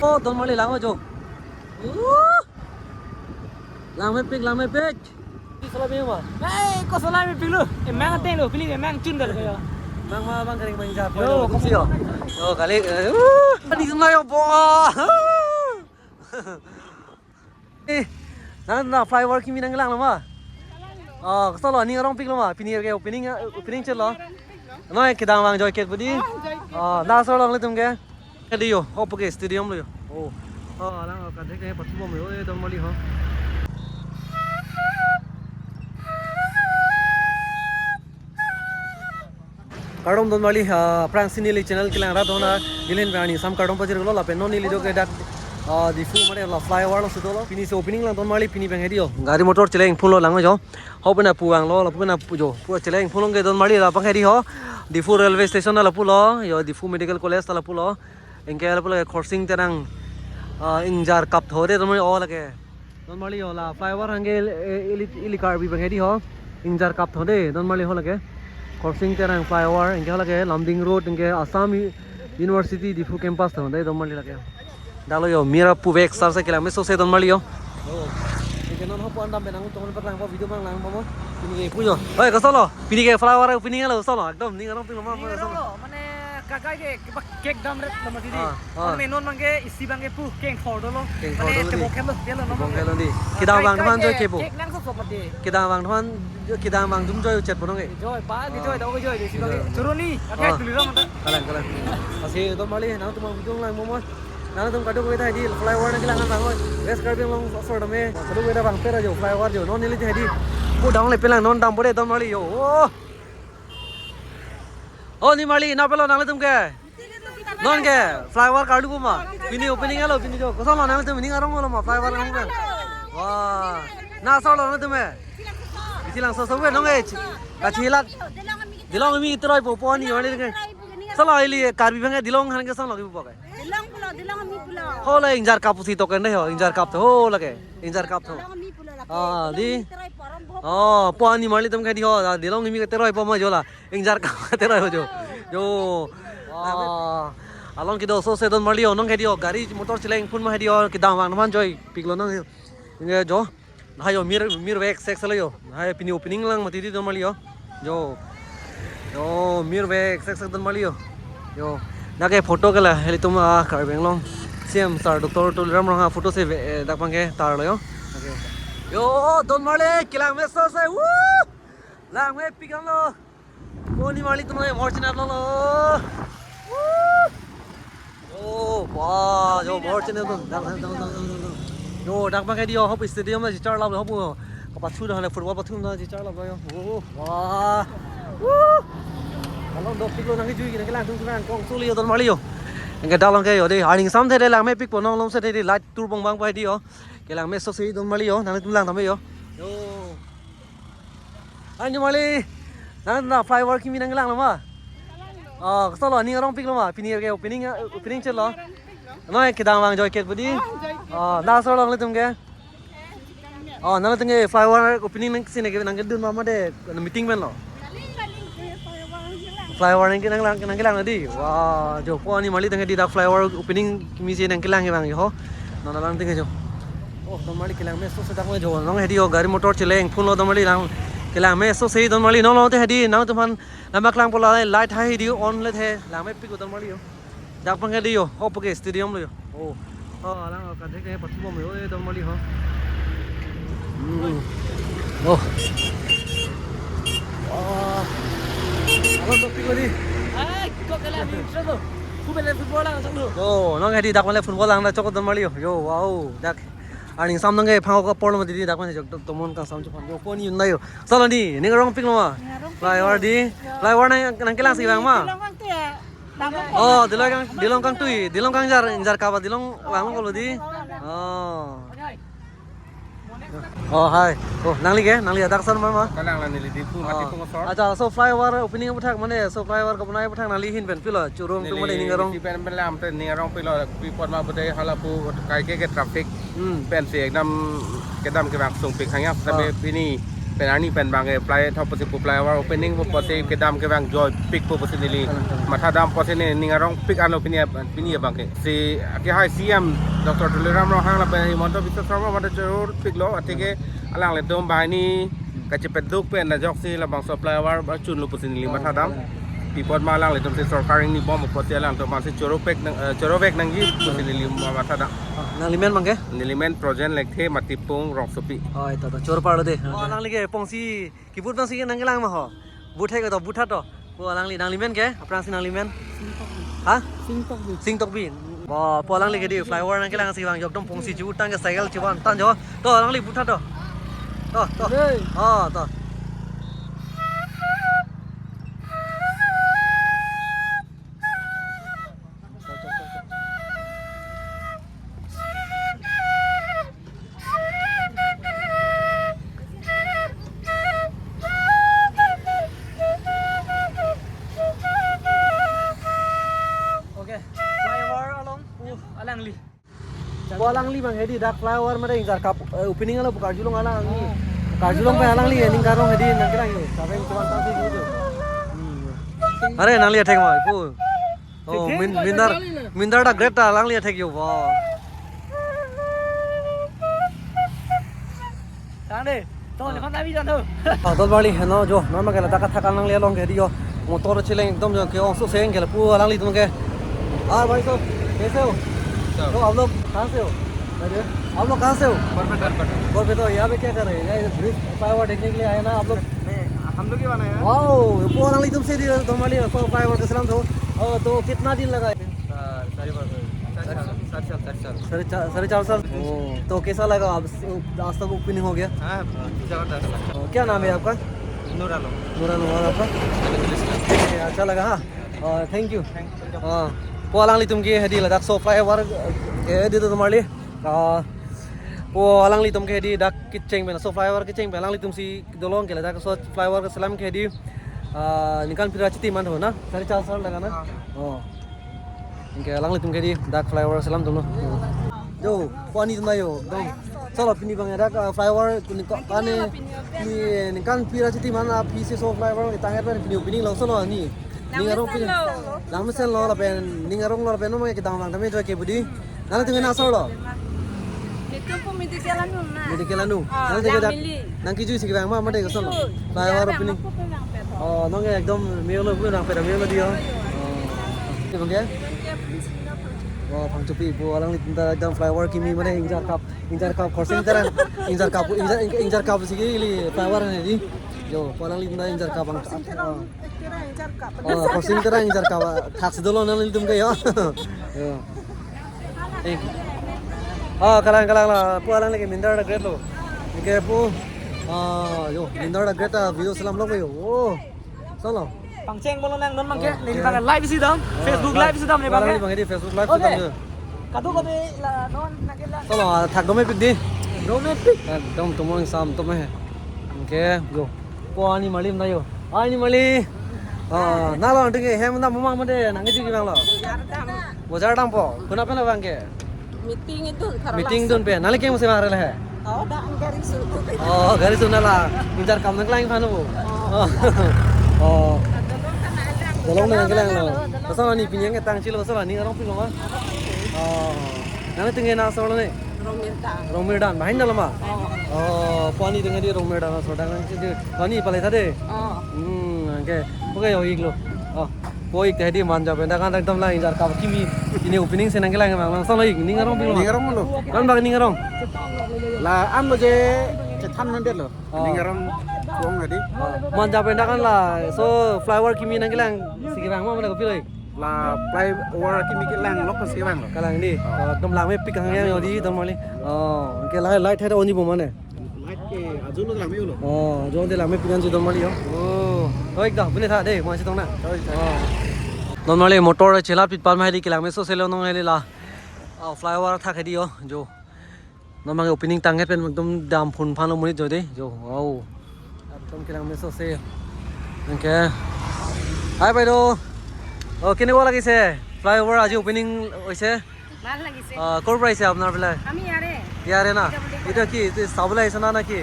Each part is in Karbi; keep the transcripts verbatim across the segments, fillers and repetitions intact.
Oh, Don Marli lang jo. Uh! Langmepik, langmepik. Di salam ya, Ma. Hei, ko salam ya, Pilu? Eh, mang ateng lo, Pilu, eh, mang chun dal kayo. Mang ma, mang kering mang jap. Yo, yo, kamu sih, yo. Yo, kali, eh, uh, di sana yo, bo. Eh, nang, nang flyover kimi nanglang lo ma? Oh, koson lo, ning arongpik lo ma? Pini ke opening, eh, opening chot lo. Noi kedam vangjoy ket budi. Oh, na so lo nangtum ke. Ke di yo, ho puke stadium lo yo. Oh. Oh, lang kan thek ne pathu bom yo, eh, Don Marli ho. Kardom Don Marli, ah, aphrangsi neli channel kelang rat hona, neli pen arni sam kardom pajir lo lapen non neli jo ke dak, ah, Diphu mane la flyover alongsi dolo. Pini si opening lang Don Marli, pini abang hedi ho. Gari motor cheleng phun lo lang jo. Ho pena pu vang lo, lapu pena pu jo. Pu cheleng phun lo ke Don Marli la abang hedi ho. Diphu railway station lapu lo, yo Diphu Medical College lapu lo. Anke lapu lo Khorsing Terang, ah, ingjar kap tho de Don Marli, oh lake. Don Marli yo la flyover hangke, eh, ili, ili Karbi abang hedi ho. Ingjar kap tho de Don Marli ho lake. Khorsing Terang flyover, anke ho lake Lumding Road, anke Assam U-, University Diphu campus tho de Don Marli lake. Dak lo yo, mir aphu vek sar se kelang meso se Don Marli yo. Oh. Anke non ho puan dam benang tong patlang po video mang lang po mo. Pini ke pu yo. Oi, koson lo. Pini ke flyover opening lo, koson lo. Ekdom ning arongpik lo ma. Ning arong lo, mane kakai ke, ke Cake dam ret lo mati di. Ah, ah. Mane non abang ke isi abang ke pu kengthor dolo. Kengthor dolo di. Mane tebok hem lo, dia lo non abang ke. Tebok hem lo di. Kedam vang kai aphan kai joy ke kepu. Cake nang sok sok mati. Kedam vang aphan, kedam vang atum joy chet ponong ke. Joy, pa, di joy, ah, dong joy, di si abang ke. Joy. Churoni, ah, kakai tuli ram mata. Kalang, kalang. Lasi Don Marli, nangtum video lang mo mo. Nangtum kadokave ta di flyover nangkelang abang oi. West Karbi Anglong asor dam e. Kadokave ta vang pera jo flyover jo. Non neli ta di. Pu dam le pelang non dam pore Don Marli yo. Oh. Oh, ni Marli, na pelo nanglitum ke? Non ke, flyover karlu pu ma? Pini opening lo, pini jo. Koson lo nanglitum, ning arong lo ma, flyover arong pen. Wah, na so lo nanglitum e? Isi lang so so pen, non ke. Kachilat. Dilong kimi teroi po, po ni, wali ke. Koson lo ili, Karbi abang ke, Dilong han ke koson lo kipu po ke. Dilong pulo, Dilong kimi pulo. Ho la ingjar kap pusi token de ho, ingjar kap tho, ho lake. Ingjar kap tho. Dilong kimi pulo lake. Ah, Dilong di. Kimi teroi po, arong po. Oh, po ni Marli atum ke di ho, Dilong kimi teroi po ma jo la. Ingjar kap teroi ho jo. Jo. Ah. Along kedo so se Don Marli yo, non ke di ho, gari motor cheleng phun ma hedi ho, kedam vang aphan joy pik lo non. Inge jo. Hai yo, mir, mir vek sek selo yo. Hai pini opening lang mati di Don Marli yo. Yo. Yo, mir vek sek sek Don Marli yo. Yo. Dak ke photo ke la, helitum a Karbi Anglong C M sir Doctor Tuliram Ronghang photo si ve, eh, dak abang ke tar lo yo. Okay. Yo, Don Marli, kelang meso se. Woo! Langmepik lo. Oh, ni Marli atum nang morchin aplo lo. Woo! Oh, wah, yo morchin atum. Dang, dang, dang. Yo, dak abang ke di yo, hop stadium na jichar lap lo, hop. Kapathu dah le football pathu na jichar lap lo yo. Oh, wah. Woo! Along dopik lo nangkejui nangkelang atum nang kong suli yo Don Marli yo. Anke dak along ke yo de, arni sam the de langmepik po non along se de light tour bong bang pa di yo. Kelang meso se Don Marli yo, nangtum lang tame yo. Yo. Anju Marli, nang na flyover kimi nanglang lo ma? Oh, koson lo, ning arongpik lo ma? Pini ke opening, eh, opening chot lo. Noi kedam vangjoy ket budi. Oh, na so lo nanglitum ke? Oh, nanglitum ke flyover opening nangsi nangke, nangkedun ma mate, meeting pen lo. Flyover nangke nanglang, nangkelang di. Wah, jo po ni Marli atum ke di dak flyover opening kimi si nangkelang ke abang ho. Non abang atum ke jo. Oh, Don Marli kelang meso se dak me jo. Non hedi ho gari motor cheleng phun lo Don Marli lang. Kelang meso se Don Marli non lo te hedi nangtum aphan nangpaklang po la light hai hedi on le the. Langmepik Don Marli yo. Dak abang ke di yo. Ho puke stadium lo yo. Oh. Oh, alang kan thek ke pathu bom yo, eh, Don Marli ho. Hmm. Oh. Oh. Alang dopik lo di. Ai, kok kelang ni, so. Ku bela football lang sang lo. Yo, non hedi dak mane football lang na chok Don Marli yo. Yo, wow, dak. Arni sam nangke phang ko por lo di dak mane chok tomon kangsam chok. Yo, ko ni yun na yo. Salo ni, ning arongpik lo ma? Ning arongpik lo. Flyover di. Yo. Flyover nang, nangkelang si abang ma? Dilong kangtui ya. Oh, Dilong kang, Dilong kangtui, Dilong kangjar, jar kapa Dilong lang ko lo di. Oh. Oh, hai. Oh, nangli ke, nangli adak san ma ma. Kalang la neli Diphu, oh, mati pung asor. Acha, so flyover opening aputhak mane, so flyover kabonai aputhak nangli ahin pen pilo, churong tu mane ning arong. Neli pen pen lam te ning arongpik lo, pi apot ma bude hala pu kai ke ke traffic. Hmm. Pensi ekdam kedam kevang sungpik hangya, tapi, oh, pini Pen arni pen abangke fly thop pusi pu flyover opening pu pusi kedam ke abang joypik pu pusi neli matha dam pusi ne ning arongpik anlo pini, pini abangke. Si akehai C M Doctor Tuliram Ronghang lapen Himanta Biswa Sarma mate chororpiklo, athe ke alanglitum banghini kachepeduk pen ajoksi labangso flyover chunlo pusi neli matha dam. Pi apot ma alanglitum si sorkar ingni bom apotsi alangtum si chorovek nang, eh, chorovek nangji pusi neli matha dam. Oh, nangli men abangke? Neli men Projen Lekthe, Matipung Rongsopi. Oh, ito, to. Choro parlo dei. Oh, alangli ke pongsi kibut abangsi nangkelang ma ho? But hai to, but tha to. Oh, alangli, nangli men ke? Aphrangsi nangli men? Singtokbi. Ha? Singtokbi. Singtokbi. Oh, pu alangli ke dei flyover nangkelangsi abang jokdom pongsi chibut tang ke cycle chivan tan jo. To, alangli but tha to. To, to. Hey. Oh, to. Okay, flyover along, uh, alangli. Pu alangli abang hedi dak flyover mate ingjarkap, eh, opening alo pu karjulong alangli. Karjulong pen alangli ning arong hedi nangkelang yo. Sabe yang cuma tadi gitu. Hmm. Are nangli athek ma pu. Oh, min, mindar, mindar dak great ta alangli athek yo. Wow. Tang dei. To, lekhan ta bhi jana. Ah, dol bali hai na jo, nama kela dak athak alangli along ke dei jo. Motor cheleng ekdom jo ke ong so seng kela pu alanglitum ke. Ah, bhai sahab, kaise ho? Sir. To, aap log kahan se ho? Aap log kahan se ho? Barpeta, Barpeta. Barpeta, yahan pe kya kar rahe hain? Yahan bridge flyover dekhne ke liye aaye na aap log? Nahi, hum log hi banaya hai. Wow, pu alanglitum si dei, dol bali, flyover ke salam do. Oh, to kitna din laga? Sir, sorry, sir. Sir, sir, sir, sir. साढ़े चार, साढ़े चार साल। ओ, तो कैसा लगा अब, आज तक ओपनिंग हो गया? हाँ, जबरदस्त लगा। ओ, क्या नाम है आपका? नूर आलम। नूर आलम, और आपका? अब्दुल इस्लाम। ए, अच्छा लगा, हाँ। और thank you। Thank you। हाँ, pu alanglitum ke hedi ladak so flyover, eh, hedi to dol bali. Ah, pu alanglitum ke hedi dak kecheng pen, so flyover kecheng pen alanglitum si dolong ke ladak so flyover keselam ke hedi, ah, ningkan phli ra chiti man ho na? साढ़े चार साल लगा ना? हाँ। Oh. Anke alanglitum ke dei dak flyover selam atumlo. Jo, pu ani atum ta jo, dong. Solo pini abang dak, ah, flyover kuni ko, kani, ni, ningkan phli ra chiti man aphi si so flyover ketang et pen pini opening lo solo ani. Ning arong pini. Langmesen lo. Langmesen lo lapen ning arong lo lapen no abang kedam abang tame jo ke budi. Nangtum ke na asor lo? Netum pu medical anung na. Medical anung. Ah, nangtum ke dak, Langmili. Nangkejui si kevang ma mate kosonlo? Kejui. Flyover opening. Jarang, aku pun nangpet ho. Oh, nang ekdom melo pun nangpet, melo dei ho. Oh. Itu abang ke? Itu abang ke, Prince Linda Phangchopi. Oh, Phangchopi pu alanglitum ta ekdom flyover kimi mane ingjarkap, ingjarkap, khorsing terang, ingjarkap, ingjar, ingjarkap si ke ili flyover ne dei. Jo, pu alanglitum ta ingjarkap abang. Khorsing terang. Oh, khorsing terang ingjarkap, ah, thaksi dolo nanglitum ke jo. Jo. Eh. Ah, kalang, kalang la, pu alangli ke mindar dak great lo. Anke pu, ah, jo, mindar dak great ta video selam lo jo. Oh. Solo. Pangcheng bolo nang non abang ke, neli abang live si dam, Facebook live si dam neli abang ke. Abang di Facebook live si dam jo. Kadokave la non nangke la. Solo, ah, thak dome pik dei. Dome pik. Ekdom tomon sam tome. Anke, jo. Pu ani marli atum ta jo. Ani marli. Ah, nalo ding hem na mama made nangkejui kevang lo. Bojar dampo. Konat pen lo abang ke? Meeting idun, thar meeting idun pen. Nangli kemasi abang rele he? Oh, dak gari su. Oh, gari su nala. Ingjarkap nangkelang aphan lo. Oh. Oh. Dolong nangkelang lo. Pasal ani pini ketang chilo pasal ani arong pilo ma. Oh. Nangli atum ke na asor lo ne? Rongmirdan. Rongmirdan, banghini dolo ma? Oh. Oh, pu ani atum ke dei Rongmirdan asor dang nang si dei. Pu ani palai tha dei. Oh. Hmm, anke. Pu ke jo ik lo. Oh. Pu ik ta dei Manja pen dak an ekdom la ingjarkap kimi. Pini opening si nangkelang abang langsong lo ik. Ning arong pilo ma? Ning arong lo. Ko-an abang ning arong? La an lo je chethan nandet lo. Oh. Ning arong kong hedi. Oh. Manja pen dak an la. So flyover kimi nangkelang si kevang ma mane kopilo ik? La flyover kimi kelang lok si vang lo. Kelang dei. Oh. Oh, ekdom langmepik hang yang jo dei dol marli. Oh, anke la light hai ta on-ji po mane. Light ke ajo lo langme lo. Oh, ajo dei langmepik an si dol marli jo. Oh. Oi dak bune tha dei, mo si tong na. Oi, oi. Oh. Dol marli motor chelat pit pal ma hedi kelangmeso se lo non hedi la. Oh, flyover thak hedi jo. Jo. Non abang opening tang et pen ekdom dam phun phan lo monit jo dei. Jo, wow. একদম kelangmeso se. Anke. Hi, বাইদেউ. Oh, কেনেকুৱা লাগিছে? Flyover আজি opening হৈছে। ভাল লাগিছে। আহ, ক'ৰ পৰা আহিছে আপোনালোক? আমি ইয়াৰে। ইয়াৰে না? পি ডাব্লিউ ডি পৰা। এইটো কি, এইটো চাবলৈ আহিছে না, না কি?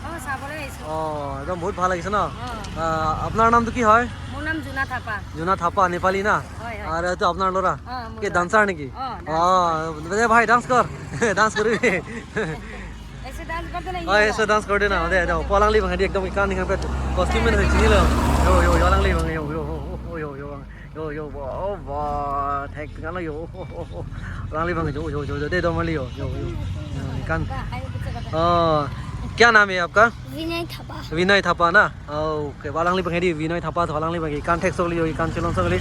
অ, চাবলৈ আহিছো। অ, একদম বহুত ভাল লাগিছে ন? অ। আহ, আপোনাৰ নামটো কি হয়? মোৰ নাম জুনা থাপা। জুনা থাপা, নেপালী না? হয়, হয়। আৰু এইটো আপোনাৰ ল'ৰা? অ, মোৰ কি ল'ৰা। ডান্সাৰ নেকি? অ, অ, ডান্সাৰ। দে ভাই, ডান্স কৰ। ডান্স কৰিবি। এসে ডান্স করতে নেই অ, এসে ডান্স কৰি দে না। দে, দে, প alangliphan hedi একদম ইকান ইকান pet costume pen hoi chinilo. Yo, yo, yo, alangliphan, yo, yo, yo, yo, yo, yo, yo, yo, wow, wow, thek kan lo, yo, oh, oh, oh, alangliphan, yo, yo, yo, yo, de dom kali, yo, yo, yo, yo, kan. ओ, क्या नाम है आपका? विनय थापा। विनय थापा ना? Okay, alangliphan hedi, Vinoy Thapa, alangliphan ke ikan thek sok kali, ikan chelong sok kali.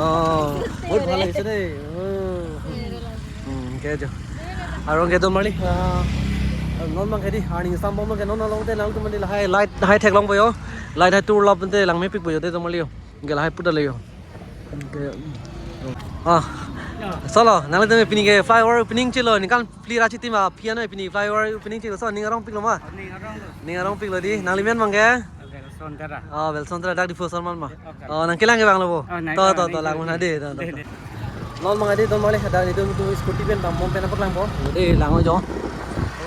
Oh, বহুত ভাল লাগিছে দেই। Oh. Hmm, ke jo. Arong ke dom kali. Ah, non mang hedi, arni sam bom ke non along te nangtum mandi lahai light hai theklongpo yo. Light hai turlap te langmepikpo yo te dom kali yo. Ke lahai pudale yo. Ke, ah, solo, nanglitum pini ke flyover opening chelo, nikan pli rachi tima piano pini flyover opening chelo, so ning arongpiklo ma? Ning aronglo. Ning arongpiklo di, nangli men mang ke? Belson Tara. Oh, Belson Tara, dak Diphu asor man ma? Okay. Oh, nang kelang ke bang lo bo? Oh, nang to, kelang, to, to, nang lang kelang. Mana de, to, to, de, to. De. Non mang hedi, don mali hada, itum, itum scooty pen dam bom pen apak lang bo. De, lang jo.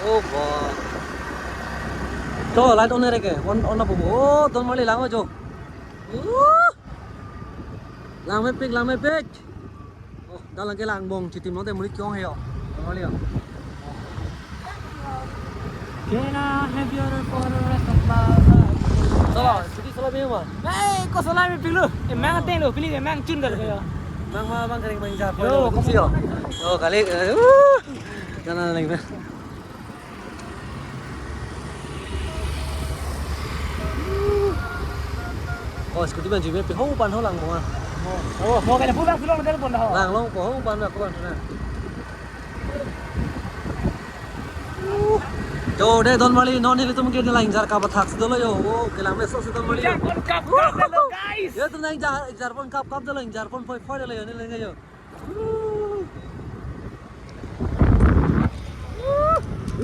Oh, bo. To, light on reke, on, on na bo. Oh, don mali lang jo. Uh. Langmepik, langmepik. Oh, dalang kelang bong chitim lote muri kyong heyo. Kali ya. Can I have your phone rest of my life? Solo, scooty solo bima. Hey, ko solo mepiklo. Eh, mang teng lo, pili mang chun dal kayo. Mang ma, mang kering mang jap. Yo, ko si yo. Oh, kali. Uh. Kana lang na. Oh, scooty ban jui mepik ho pan ho lang mo. Oh, mo kena pulang pulang telepon dah. Langlongpo ho pan ko pan na. Jo de don mali non nelitum ke nang ingjir kap athak si dolo yo. Oh, kelang meso si don mali. Ingjir pon kap kap dolo, guys. Yo tum nang ingjir, ingjir pon kap kap dolo, ingjir pon phoi phoi dolo yo, neli ke yo.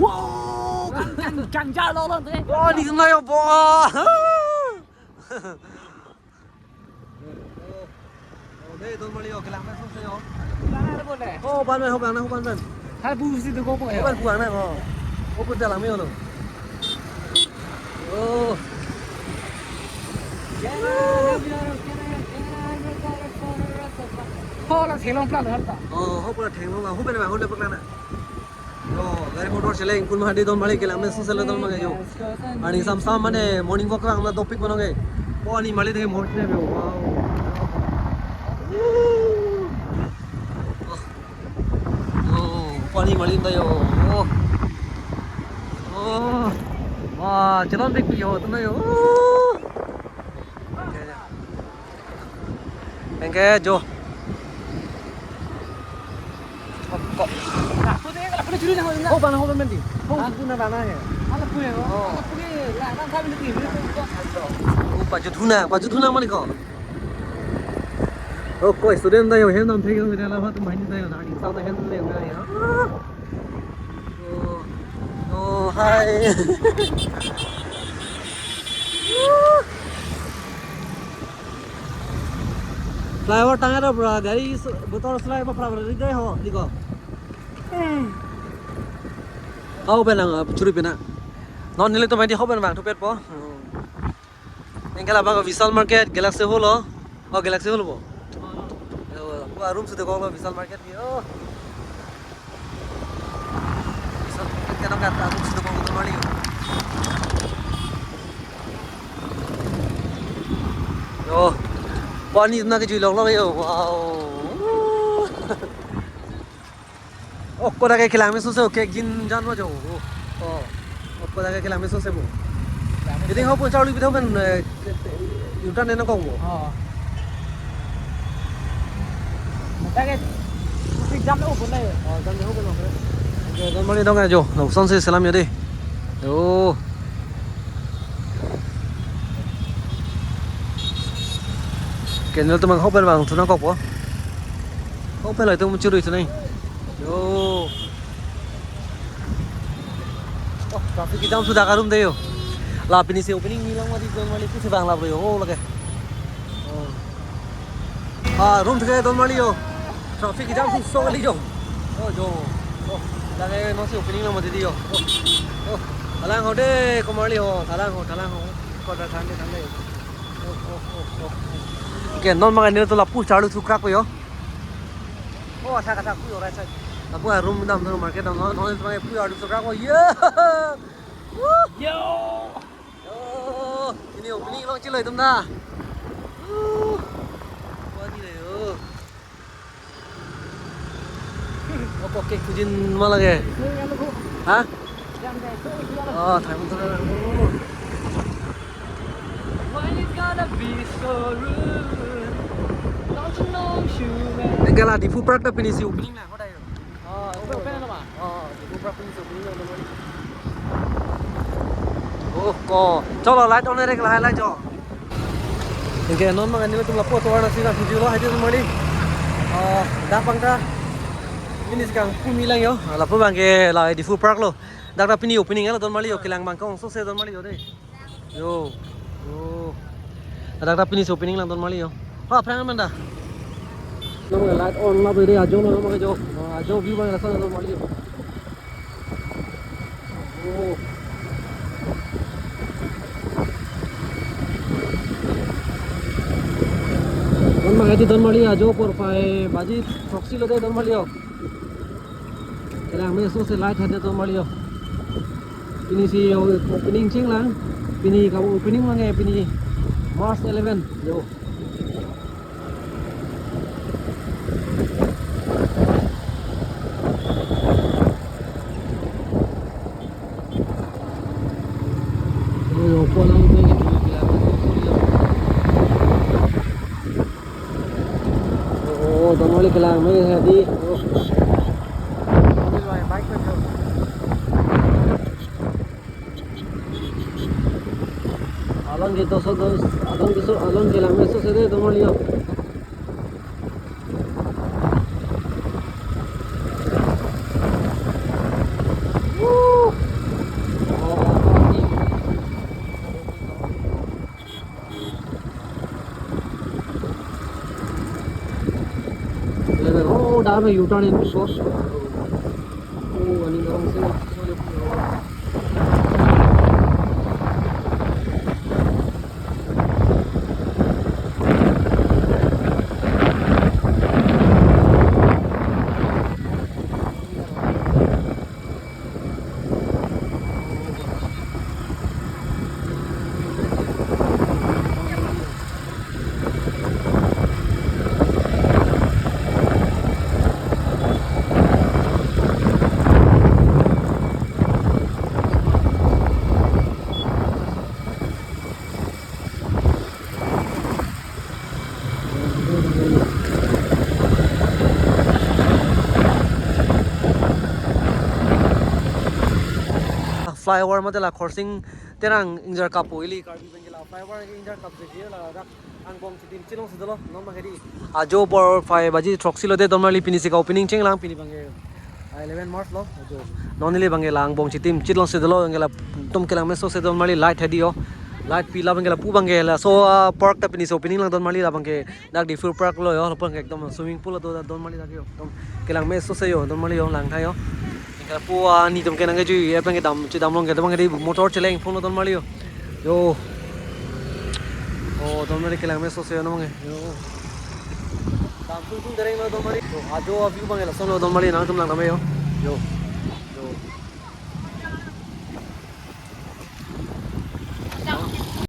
Wow! Kang, kang, kang jalo lo te. Wah, di sana ya, bo. Oh, dei, don mali yo, kelang pen sung yo. Kelang ada boleh. Oh, ban pen, oh, ban, oh, ban pen. Hai, bu si tu ko ko. Oh, ban puang na ko. Oh, pun jalan mi lo. Oh. Ho la theklong plan hal ta. Oh, ho pura theklong la, ho pen ba, ho le pakla na. Yo, gari motor chele ingkun ma hadi don mali kelang pen sung sele don mali yo. Arni sam sam mane morning walk lang na dopik mano ke. Oh, arni mali de morning ne, wow. Oh, pani mali ta yo. Oh. Oh. Wah, chelon bik yo, tu na yo. Oh. Anke jo. Ko. Ho bana ho menti. Ho kuna bana he. Ala pure ho. Oh. Ala pure la kan kami nanti. Oh, pajut huna, pajut huna mani ko. Oh, ko student ta yo, hem nam thek yo, la ha tum bahini ta yo, na, sa ta hem ta yo, na, ya. Oh, oh, hi. Flyover tangga pura gari s-, motor slide pura pura ri dei ho, diko. Ho pen lang, ah, churi pena. Non nelitum hedi ho pen bang thupet po. Anke labang Vishal Market, Galaxy Hall lo. Oh, Galaxy Hall bo. Yo, gua room sudah kong lo Vishal Market ni. Oh. Vishal Market ke nang kat room sudah kong lo mali. Yo. Pani na ke jui long long yo. Wow. Oh, koda ke kelang meso se, oh, kek jin jan ma jo. Oh. Oh, koda ke kelang meso se bo. Jadi ho pun charli bidang kan, eh, yutan nena kong bo. Oh. Mata ke, si jam lo pun na yo. Oh, jam lo pun na. Oke, don mali dong ajo. Noksan se selam ya deh. Yo. Kendel tu mang ho pen bang thu nangkok po. Ho pen lo itum churi thu nai. Yo. Oh, traffic jam sudah karum dei yo. La pini se opening ni lang mati jong mali kusi bang la bro yo. Oh, lake. Oh. Ah, room thek don mali yo. Traffic jam su so kali jong. Oh, jo. Oh, lake no se opening lang mati di yo. Oh. Oh. Thalang ho de, komarli ho, thalang ho, thalang ho. Ko da than de, than de. Oh, oh, oh, oh. Okay, non abang nelitum lapu charlu thukrak yo. Oh, athak athak pu yo, right side. Lapu room dam, market dam, non, non abang pu charlu thukrak yo. Yeah. Woo! Yo. Yo, pini opening along chelo itum ta. Woo. Wani le yo. Opo cake pujin ma lake? Ha? Oh, time to. Why you gotta be so rude? Don't you know you, man? Anke la Diphu Park ta pinisi opening nang, hodai yo. Oh, open, open na ma? Oh, Diphu Park pinisi opening nang, no. Oh, ko. Cholo, light on rek la, light jo. Anke non abang nelitum lapu atovar nangsi nangthuji lo, hadi don marli. Oh, dak abang ta pinisi kangpumi lang yo. Lapu abangke la Diphu Park lo. Dak ta pini opening lo don marli yo, kelang abang kong sose don marli yo de. Yo. Yo. Dak ta pinisi opening lang don marli yo. Ha, aphrang man da. Nang light on la beri ajo lo, nang jo. Ajo view abang lason don marli yo. Oh. Don abang hadi don marli, ajo por five baji throksi lo de don marli yo. Kelang meso se light hadi don marli yo. Pinisi yo opening cheng lang. Pini ka opening lang eh, pini March eleven yo. Yo, yo, pulang ke, ke, ke, ke. Oh, don marli, kelang me hadi. Oh. Along ke toso dos, along ke so, along kelang meso se de don marli yo. Woo! Oh, dah U-turn in, bos. Oh, ani dorong si. Flyover mate la Khorsing Terang ingjar kapo ili Karbi Anglong la flyover ingjar kap jegi la dak angbong chitim chilong si dolo non abangke di. Ajo por five baji throksi lo de don marli, pinisi ka opening cheng lang pini abangke. Ah, eleven March lo, ajo. Non ili abangke la angbong chitim chilong si dolo, anke latum kelang meso se don marli light hadi yo. Light pi la abangke lapu abangke laso, ah, park ta pinisi opening lang don marli la abangke dak Diphu Park lo yo, lapu abangke ekdom swimming pool do don marli dak yo. Ekdom kelang meso se yo, don marli yo, langtha yo. Anke lapu, ah, nelitum ke nangkejui, eh, abangke dam, chedam long ke, abangke di motor cheleng phone lo don marli yo. Yo. Oh, don marli kelang meso se yo, non abangke. Yo. Dam tung tung dereng lo don marli. Yo, ajo view abangke lason lo don marli, nangtum langdam yo. Yo.